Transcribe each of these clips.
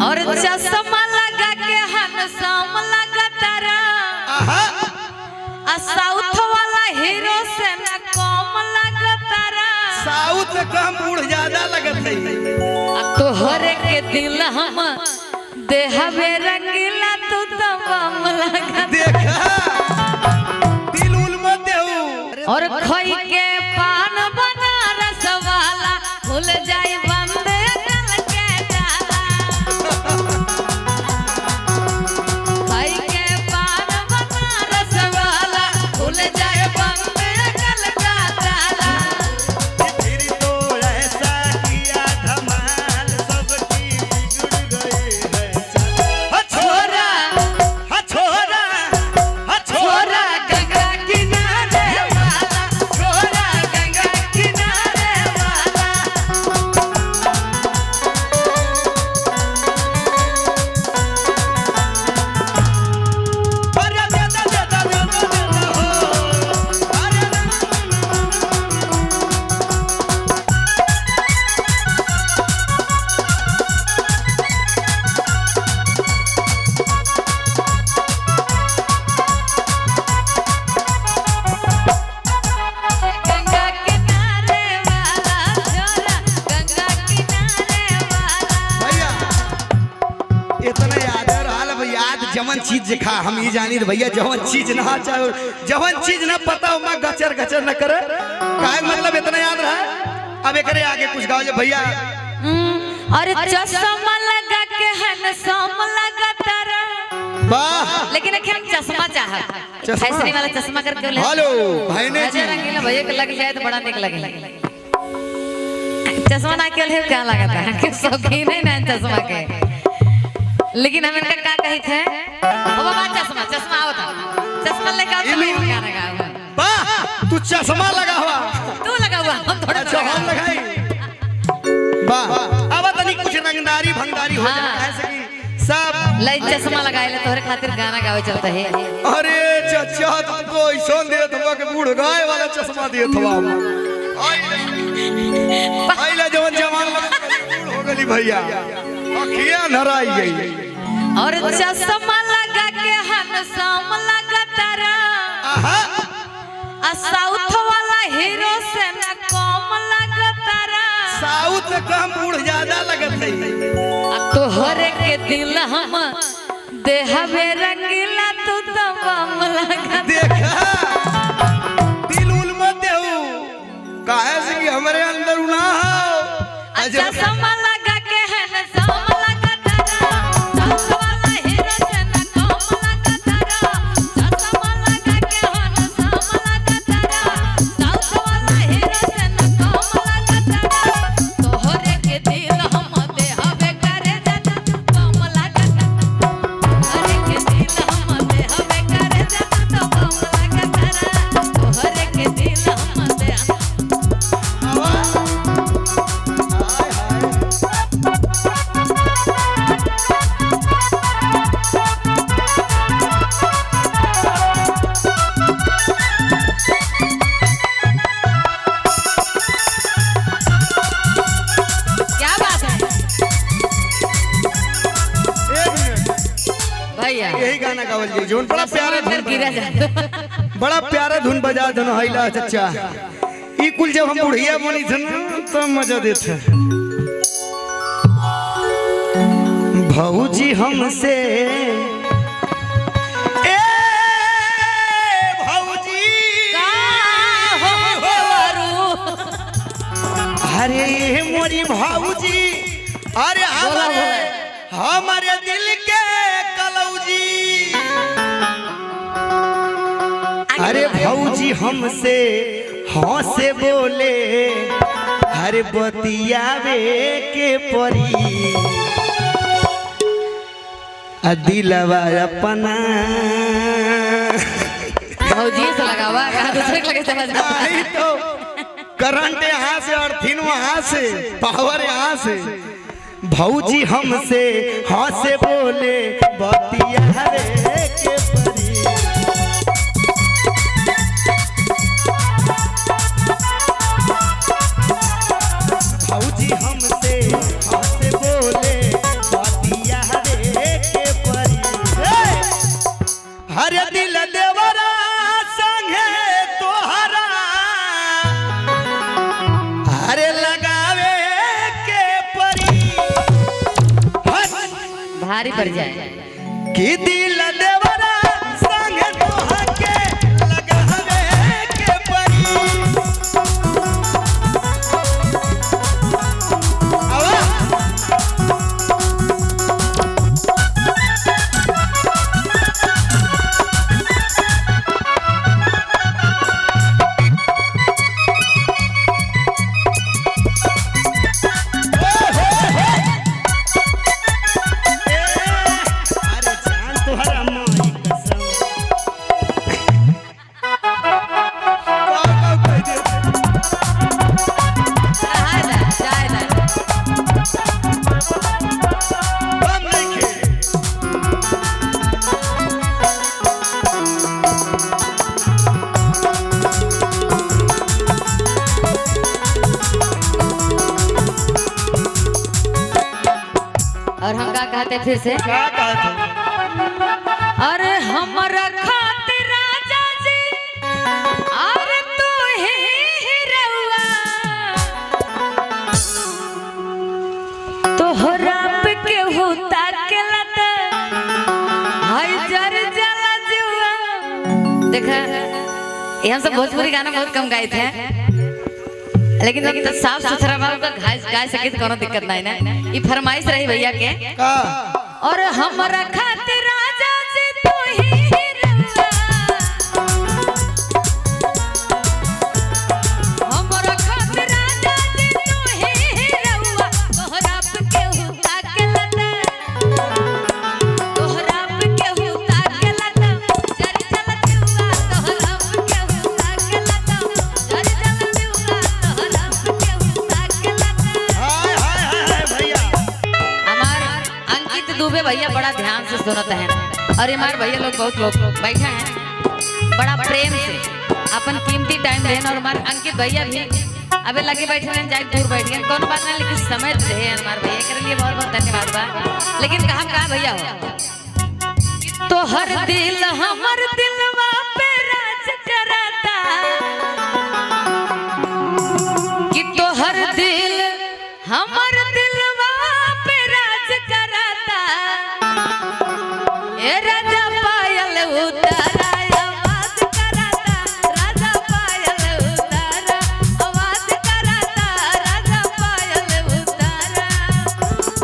और चश्मा लगा के हनसम लगा तारा। आहा। आ साउथ वाला हीरो से न कम लगा तारा। साउथ से कम बूढ़ ज्यादा लगत है। आ तोहरे के दिल हम देहबे रंगीला तू तो बम लगा। देखा दिल उल मत देहू। और खोई के पान बनारस वाला खुल जाई बंद कल के ताला। खोई के पान बनारस वाला खुल जाए बंद कल का ताला। फिर तो ऐसा किया धमाल सबकी बिगड़ गई है। हा छोरा, हा छोरा, हा छोरा गंगा किनारे वाला, छोरा गंगा किनारे वाला। अरे दादा दादा दादा दादा हो। अरे गंगा किनारे वाला, छोरा गंगा किनारे वाला। भैया इतना याद रहा अब याद जवन चीज देखा हम ये जानी रे भैया, जवन चीज ना चाहे जवन चीज ना पता हो मां गचर गचर न करे। काहे मतलब इतना याद रहा। अब एकरे आगे कुछ गाओ जे भैया। और चश्मा लगा के हनसम लगा तारा। वाह। लेकिन अखिन हम चश्मा चाहत, चश्मा? फैशनी वाला चश्मा करके ले। हेलो भाईने जी। राजा रंगीला भैया के लग जाए तो बड़ा निक लगे। चश्मा ना केवल है क्या लगता है कि शौकीन है ना चश्मा के। लेकिन हम इनका का कही थे ओ बाबा चश्मा चश्मा आओ था चश्मा लेके आओ तो मैं गाना गाऊंगा। वाह तू चश्मा लगा हुआ, तू लगा हुआ हम थोड़ा अच्छा हम लगाई। वाह अब तनी कुछ रंगदारी भंगदारी हो जाए। हाँ। ऐसे कि सब लाई चश्मा लगाए ले तोहरे खातिर गाना गावे चलता है। अरे चचा तुमको ऐसा दिए थवा के बूढ़ गाय वाला चश्मा दिए थवा। आइला जवन जवान बूढ़ हो गली भैया, अखिया नराई गई। और चश्मा लगा के हनसम लगा तारा। आहा। आ साउथ वाला हीरो से न कम लगा तारा। साउथ से कम बूढ़ ज्यादा लगत है। आ तोहरे के दिल हम देहबे रंगीला तू तो बम लगा। देखा दिल उल मत देहू काहे से कि हमरे अंदर ना हो। चश्मा लगा के हनसम लगा तारा। साउथ वाला हीरो से न कम लगा तारा। चश्मा लगा के हनसम लगा तारा। साउथ वाला हीरो से न कम लगा तारा। तोहरे के दिल हम देहबे करे जाता बम लगा तारा। तोहरे के दिल हम देहबे करे जाता तो बम लगा तारा। तोहरे के दिल हम देह। हाय हाय। क्या बात है एक मिनट भैया, यही गाना गावल जी जोन बड़ा प्यारा फिर धुन गिरा जाता। बड़ा प्यारा धुन बजा धन हैला चचा। ई कुल जब हम बुढ़िया बनी थे ना तब मजा देते। भौजी हमसे ए भौजी का हो देवरू। अरे मोरी भौजी, अरे हमारे हमारे दिल के कलौजी। अरे भौजी हमसे हंसे बोले अरे बतियावे के परी। आ दिलवा अपना भौजी से लगावा कहाँ दूसरे के लगे समझ में। नहीं तो करंट यहाँ से अर्थिन वहाँ से पावर यहाँ से। भौजी हमसे हंसे बोले बतियावे के परी। भौजी हमसे हंसे बोले बतिया भारी पड़ जाए। कि दिल देवरा संग तोहा के लगावे के परी। आवा अरे जान तोहरा माई कसम। का का कह दे। जाए दा, जाए दा। बम नइखे। और हम का कहते फिर से? का कहत? अरे हमरा खातिर राजा जी अरे तू ही रउआ, तोहरा पे केहू ताकेला त हाय जर जला जुआ। देखा, ये हम सब भोजपुरी गाना बहुत कम गाए थे, लेकिन हम तो साफ सुथरा बात तो गाय गाय सके तो कोनो दिक्कत नहीं ना। ये फरमाइश रही भैया के। का और हमरा खातिर राजा जी तू ही रउआ, हमरा खातिर राजा जी तू ही रउआ, तोहरा पे केहू ताकेला त, तोहरा पे केहू ताकेला त जर जला जुआ, तोहरा पे केहू ताकेला त जर जला जुआ, तोहरा पे केहू ताकेला त। हाय हाय हाय हाय भैया। हमार अंकित दुबे भैया बड़ा ध्यान से सुनते हैं और हमारे भैया लोग बहुत लोग बैठे हैं बड़ा प्रेम से अपन कीमती टाइम देन। और हमारे अंकित भैया भी अबे लगे बैठे हैं, जाए दूर बैठ गए कौन बात नहीं, लेकिन समय दे हैं हमारे भैया के लिए बहुत बहुत धन्यवाद बा। लेकिन कहाँ कहाँ भैया हो तो हर दिल हमर दिलवा पे राज कराता, कि तो हर दिल हमर दिलवा पे राज कराता, ए राजा पायल उतारा आवाज कराता, राजा पायल उतारा आवाज कराता, राजा पायल उतारा।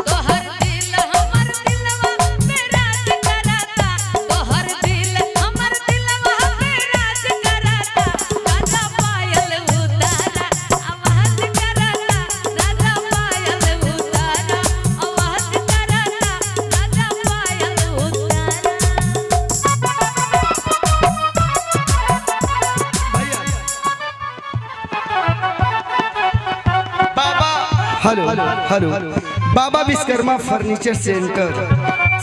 तोहर दिल हमर दिलवा पे राज कराता, तोहर दिल हमर दिलवा पे राज कराता, राजा पायल उतारा आवाज कराता, राजा पायल उतारा आवाज कराता, राजा पायल उतारा। बाबा hello hello Baba Vishwakarma furniture centre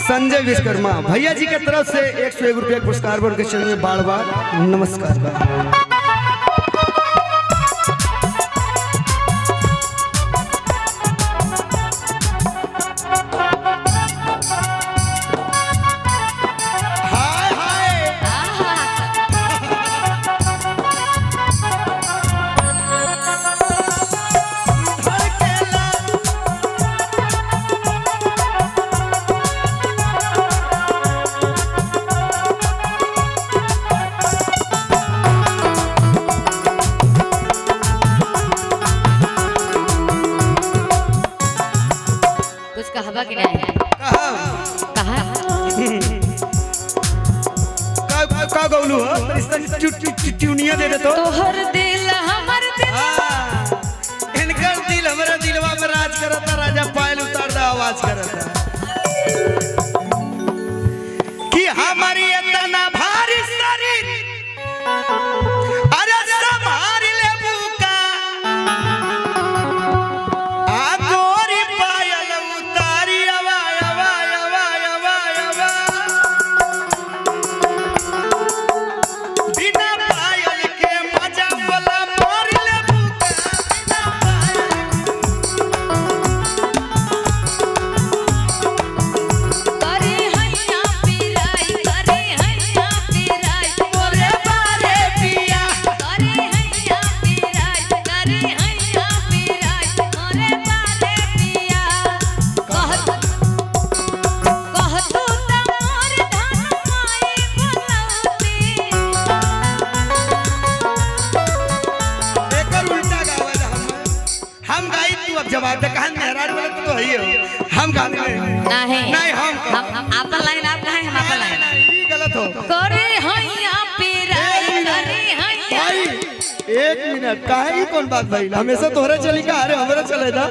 Sanjay Vishwakarma भैया जी के तरफ से 101 रुपया पुरस्कार बन के चरण में बार बार नमस्कार बा। हाय हाय आहा। धड़केला कुछ कहबा कि नहीं? कहा कहा का का गौलू हो ट्यूनिया दे दे तो। तोहर दिल हमर दिल हाँ, इनकर दिल हमरा दिलवा में राज करता, राजा पायल उतार दा आवाज करता कि हमारी इतना भारी शरीर अरे संभाल ले बुका, आ गोरी पायल उतारी आवा आवा आवा आवा आवा, बिना पायल के मजा वाला मार ले बुका, बिना पायल करे हैया पिराई, करे नहीं। नहीं हम हम आपन लाइन आप कहे, हम आपन लाइन। नहीं, ई गलत हो। करे हैया पिराई, करे हैया। भाई एक मिनट, काहे ई कौन बात भाई, हमेशा तोहरे चली का? अरे हमरे चले ना,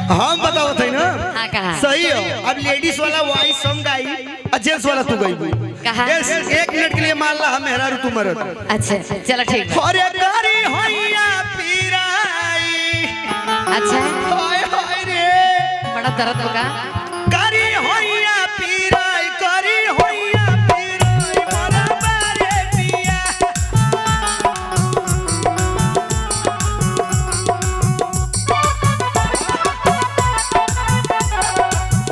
हम बतावत है ना। हाँ, कहा। सही हो। अब लेडीज वाला वॉइस हम गाई और जेंट्स वाला तू गाई। कहा। यस, एक मिनट के लिए मान ला हम मेहरारू तू मरद। अच्छा चलो ठीक बा। अरे करी हैया पीराई। अच्छा। हाय हाय रे। बड़ा दर्द होगा। करी हैया पीराई, करी हैया पीराई मोरा बारे पिया।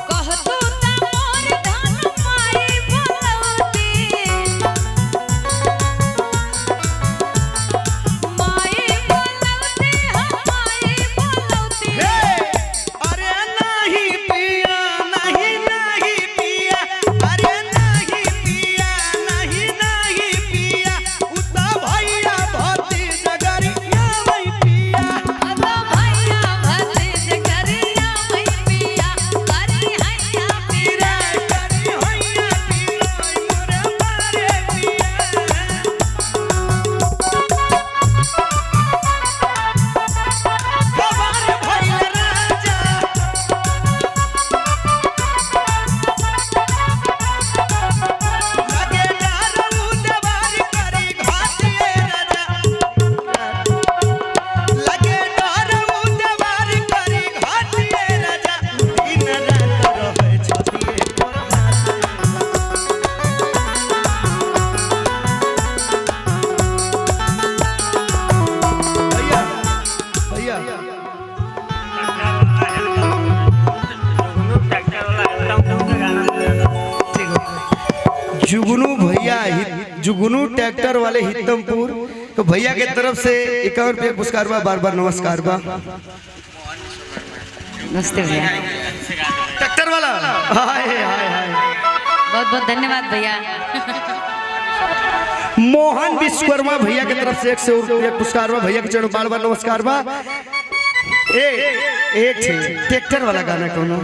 कहतू ता मोर धन माई बोलौती, माई बोलौती, हम माई बोलौती। हे, अरे नहीं पिया, नहीं नहीं पिया, अरे नहीं पिया, नहीं नहीं पिया, उता भैया भती जगरिया वही पिया। अतो भैया भतीज करिया मई पिया, करी हैया पीरा करी हैया पीरा मोरे मारे पिया। खबर भइल राजा। लगे डारू दवार करी घाटिए राजा। लगे डारू दवार करी घाटिए राजा। दिन रात रहे छतिए पर हाथ। भैया भैया जुगनू भैया, जुगनू ट्रैक्टर वाले हितमपुर तो भैया के तरफ से 51 रुपये पुरस्कार बा। बार बार नमस्कार बा। नमस्ते भैया। ट्रैक्टर वाला, हाय हाय हाय। बहुत बहुत धन्यवाद भैया। मोहन विश्वकर्मा भैया के तरफ से 100 रुपये पुरस्कार बा। भैया के चरण बार बार नमस्कार बा। ए एक ट्रैक्टर वाला गाना कोनो।